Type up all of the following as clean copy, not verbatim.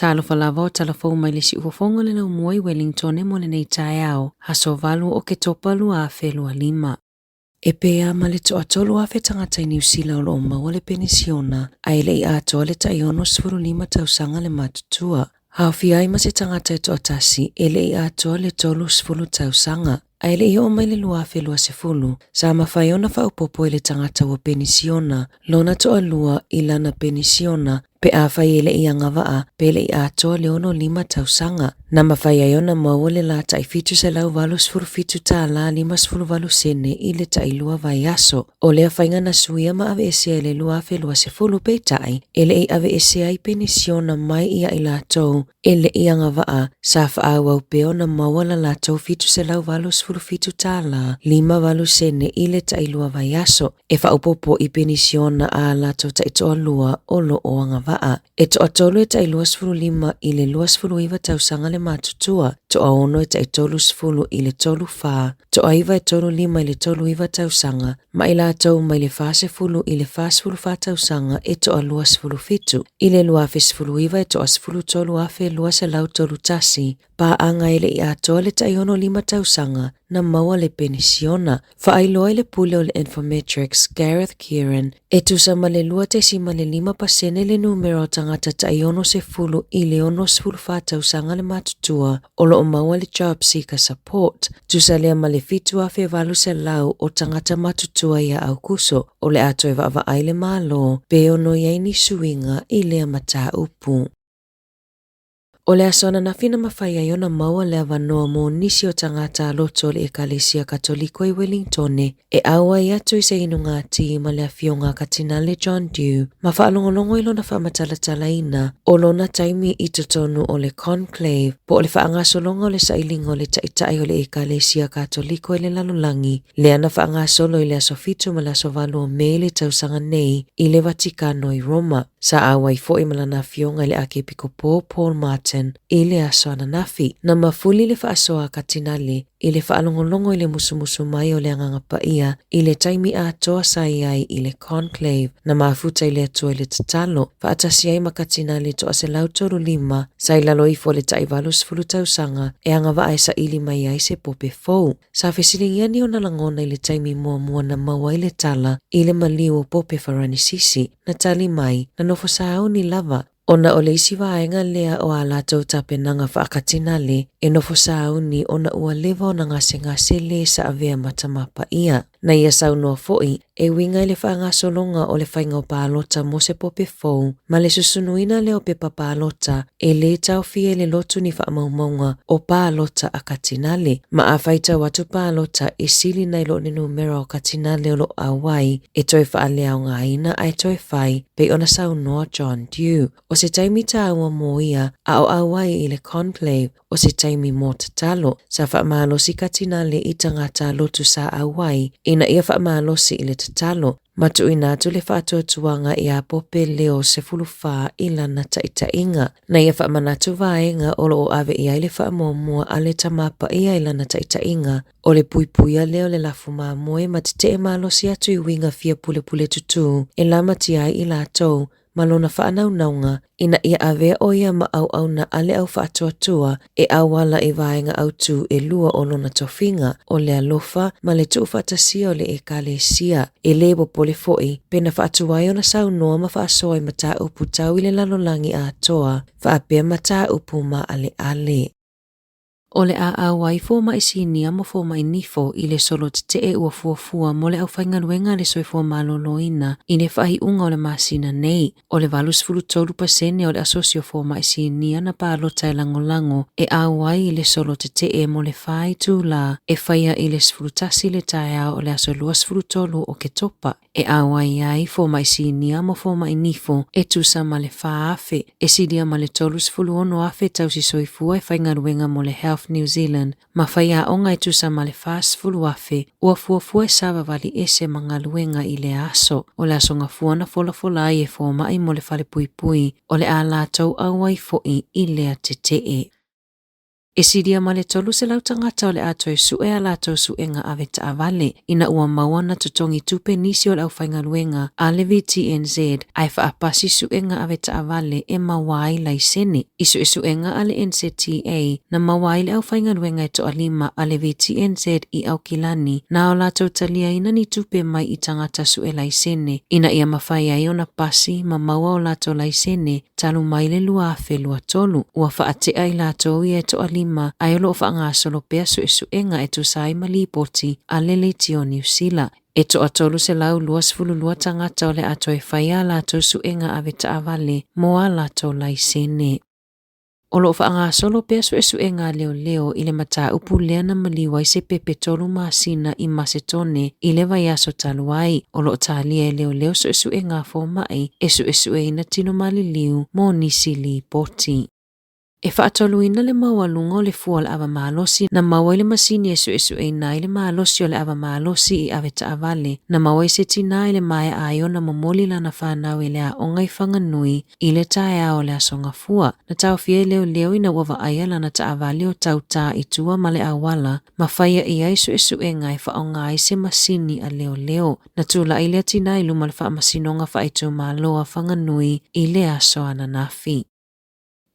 Talofa lava o talafou mai le siufofoga o le laumua i Wellingtone mo lenei taeao, aso 8 o Oketopa 2025. E pe a ma le toatolu afe tagata i Niu Sila o lo o maua le penisiona ae le i atoa le tai 65 tausaga le matutua. Aofia ai ma se tagata e toatasi e le i atoa le 30 tausaga. Ae le i oo mai le 2020, sa mafai ona faaopoopo e le tagata ua penisiona lona toalua i lana penisiona pe afai e le i agavaa pe le i atoa le 65 tausaga. Na mafai ai ona maua le la tai $787.58 sene i le tailua vaiaso. O lea faiga na suia ma aveesea i le 2020, peitai, e le i aveesea ai penisiona mai ia i latou e le i agavaa, sa faaauau pea ona maua la latou $787 58 sene i le tailua vaiaso, e faaopoopo i penisiona a latou taitoalua o lo o agavaa. E toatolu e tai 25 i le 29 tausaga le matutua, toaono e tai 30 i le 34, toaiva e 35 i le 39 tausaga, ma i latou mai le 40 i le 44 tausaga e toa 27. I le 2019 e toa 13,231 paaga e le i atoa le tai 65 tausaga na maua le penisiona. Faailoa i le pule o le Infometrics Gareth Kieran, e tusa ma le 2.5% le numera o tagata tai 60 i le 64 tausaga le matutua o lo o maua le Job Seeker Support, tusa lea ma le 7,800 o tagata matutua ia Aukuso, o le a toe vaavaai le Malo pe ono i ai ni suiga i lea mataupu. O le aso ananafi na mafai ai ona maua le avanoa mo nisi o tagata loto o le Ekalesia Katoliko i Wellingtone e auai atu i se inuga tī ma le afioga a Katinale John Dew ma faalogologo i lona faamatalatalaina o lona taimi i totonu o le conclave po o le faagasologa o le sailiga o le taitai o le Ekalesia Katoliko i le lalolagi, lea na faagasolo i le aso 7 ma le aso 8 o Me i le tausaga nei i le Vatikano i Roma. Sa auai foi ma lana afioga i le Akepikopo Paul Martin i le aso ananafi. Na mafuli le faasoa a Katinale i le faalogologo i le musumusu mai o le Agaga Paia i le taimi atoa sa i ai i le conclave. Na mafuta i le Atua i le tatalo, faatasi ai ma Katinale toa 135 sa i lalo ifo o le tai 80 tausaga e agavaa e saili mai ai se pope fou. Sa fesiligia ni ona lagona i le taimi muamua na maua ai le tala i le maliu o Pope Faranisisi, na tali mai, na nofo sauni lava, ona o le isi vaega lea o a latou tapenaga faakatinale e nofo sauni ona ua leva ona gasegase le sa avea ma Tama Paia. Na ia saunoa foi, e uiga i le faagasologa o le faiga o palota mo se pope fou ma le susunuina lea o pepa palota e lē taofia i le lotu ni faamaumauga o palota a Katinale, ma a faitau atu palota e sili nai lo le numera o Katinale o lo o auai e toe faaleaogaina ae toe fai, pei ona saunoa John Dew. O se taimi tāua mō ia a o auai i le conclave, o se taimi mō tatalo. Sa faamalosi Katinale i tagata lotu sa auai ina ia faamalosi i le tatalo, ma tuuina atu le faatuatuaga iā Pope Leo 14 i lana taitaiga. Na ia faamanatu vaega o lo o ave i ai le faamuamua a le Tama Paia i lana taitaiga, o le puipuia lea o le lafu mamoe ma tetee malosi atu i uiga fia pulepule tutū e lamatia ai i latou ma lona faanaunauga ina ia avea ʻo ia ma auauna a le au faatuatua e auala i vaega autū e lua o lona tofiga, o le alofa ma le tuufaatasia o le Ekalesia. E lē popole foi pe na faatuai ona saunoa ma faasoa i mataupu tau i le lalolagi atoa faapea mataupu maaleale. O le a auai fomai sinia ma fomai nifo i le solo tetee ua fuafua mo le aufaigaluega a le Soifua Maloloina i le faaiuga o le masina nei. O le 83% o le asosi o fomai sinia na palota e lagolago e auai i le solo tetee mo le fa itulā e faia i le 11 le taeao o le aso 23 o Oketopa. E auai ai fomai sinia ma fomai nifo e tusa ma le 4,000, e silia ma le 36,000 tausi soifua e faigaluega mo le Health New Zealand ma faiaoga e tusa ma le 40,000 ua fuafua e savavali ese ma galuega i lea aso. O le aso gafua na folafola ai e fomai mo le falepuipui o le a latou auai foi i lea tetee. E silia ma le 300 tagata o le a toe sue a latou suega ave taavale ina ua maua na totogi tupe nisi o le aufaigaluega a le VTNZ ae faapasi suega ave taavale e maua ai laisene. I suesuega a le NZTA na maua ai le aufaigaluega e toalima a le VTNZ i Aukilani na o latou taliaina ni tupe mai i tagata sue laisene ina ia mafai ai ona pasi ma maua o latou laisene talu mai le 2023. Ua faatea i latou ia e toalima ae o lo o faagasolo pea suesuega e tusa ai ma lipoti a le Leitio Niu Sila. E toa 322 tagata o le a toe fai a latou suega ave taavale mo a latou laisene. O lo o faagasolo pea suesuega a leoleo i le mataupu lea na maliu ai se pepe 3 masina i Masetone i le vaiaso talu ai. O lo o talia e leoleo suesuega a fomai e suesueina tino maliliu mo nisi lipoti. E faatoluina le maualuga o le fua o le ava malosi na maua i le masini e suesueina ai le malosi o le ava malosi i ave taavale na maua ai se tinā i le maea ai ona momoli lana fanau i le aoga i Whanganui i le taeao o le Aso Gafua. Na taofia e leoleo ina ua vaaia lana taavale o tautā i tua ma le auala ma faia i ai suesuega e faaaoga ai se masini a leoleo. Na tulai lea tinā i luma o le Faamasinoga Faaitumalo a Whanganui i le aso ananafi.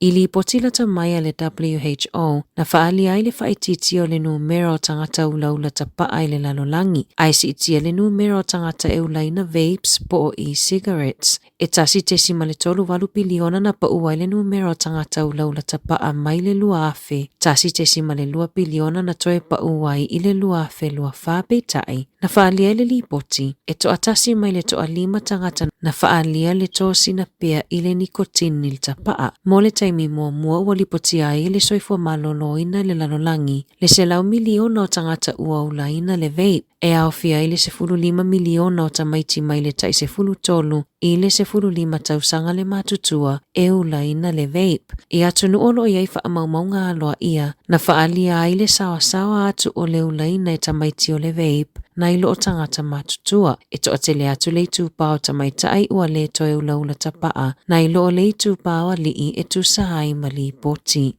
I lipoti lata mai a le WHO, na faaalia ai le faaitiitia o le numera o tagata ulaula tapaa i le lalolagi, ae siitia le numera o tagata e ulaina vapes po o e-cigarettes. E 1.38 piliona na pau ai le numera o tagata ulaula tapaa mai le 2000, 1.2 piliona na toe pau ai i le 2024. Peitai, na faaalia i le lipoti, e toatasi mai le toalima tagata na faaalia le tosina pea i le nikotini i le tapaa. Mo le taimi muamua ua lipotia ai e le Soifua Maloloina i le lalolagi le 100 miliona o tagata ua ulaina le vape, e aofia ai le 15 miliona o tamaiti mai le tai 13 i le 15 tausaga le matutua e ulaina le vape. I atunuu o lo o i ai faamaumauga aloaia, na faaalia ai le saoasaoa atu o le ulaina e tamaiti o le vape nai lo o tagata matutua. E toatele atu le itupa o tamaitai ua le toe ulaula tapaa nai lo o le itupa o alii e tusa ai ma lipoti.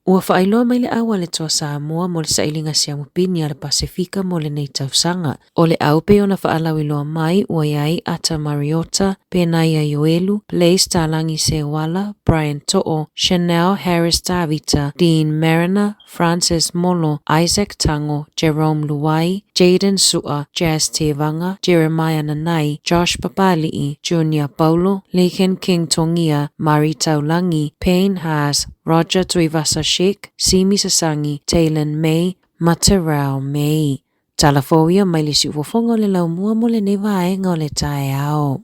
Ua faailoa mai le au a le Toa Samoa mo le sailiga siamupini a le Pasefika mo lenei tausaga. O le au pei ona faalauiloa mai ua i ai Ata Mariota, Penaia Ioelu, Blaise Talangi Seuala, Brian To'o, Chanel Harris Tavita, Dean Mariner, Francis Molo, Isaac Tango, Jerome Luai, Jayden Su'a, Jazz Tevaga, Jeremiah Nanai, Josh Papali'i, Junior Paulo, Laken King Tongia, Mari Taulangi, Payne Haas, Roger Tuivasa-Sheck, Simi Sasangi, Taylan May, ma Terrell May. Tala fou ia mai le siufofoga o le laumua mo lenei vaega o le taeao.